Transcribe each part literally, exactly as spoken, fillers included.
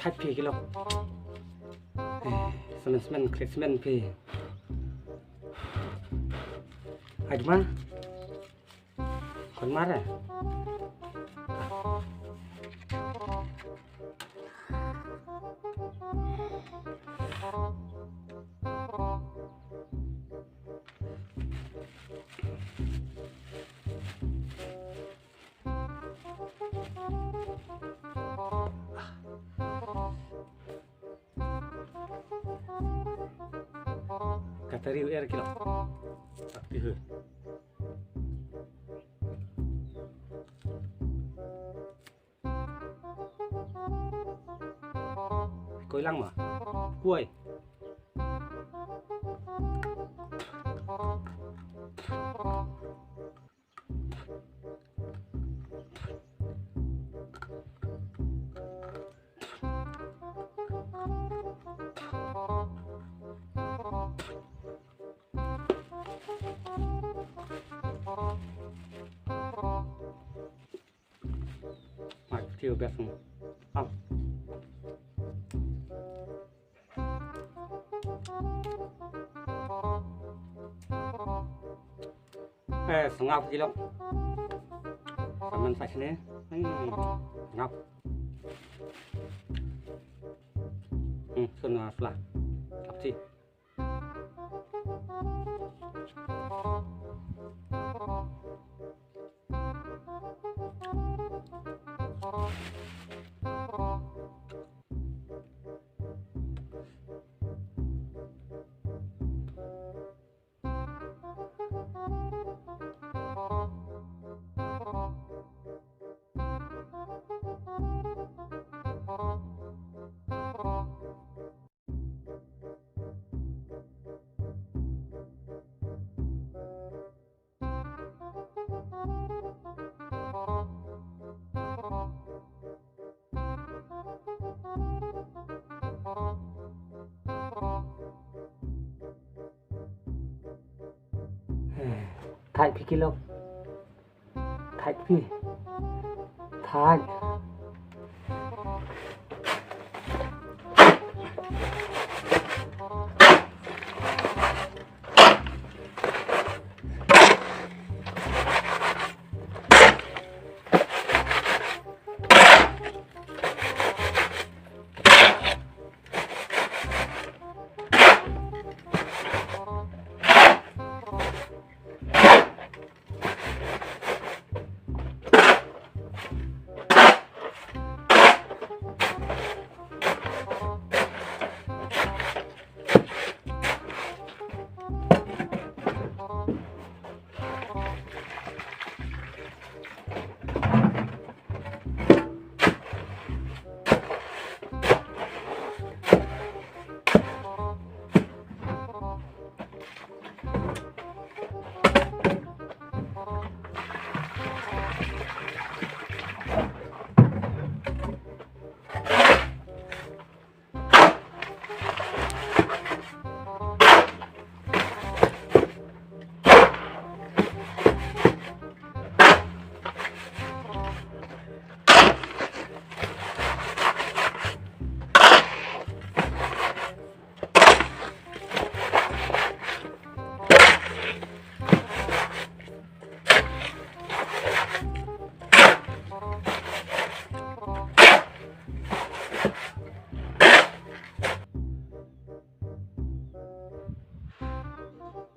Ai phi ki lok. Eh, semen semen, klik semen phi. Ai ma. Kon mare. Katari u er kilo. Akti hu. Koi lang ma. Koi. Mak tiu bes. Am. Eh, sngap ki lok. Saman sa sini. Hmm, sngap. Hmm, sun na sla. Kapsi. Thait phi ki lok. Thait phi. Thait.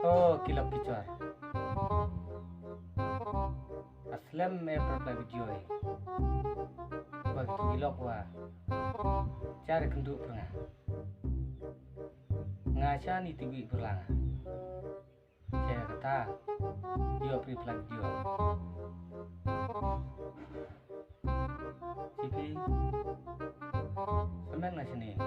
Oh, ki lok ki jor. Aslem me pyrkhat video hi. Ba ki lok wa. Jar kynduh pyrnga. Nga sha ni tiwi pyrlanga. Che kata. Dio pri plan dio. Chipi. Semen na sini.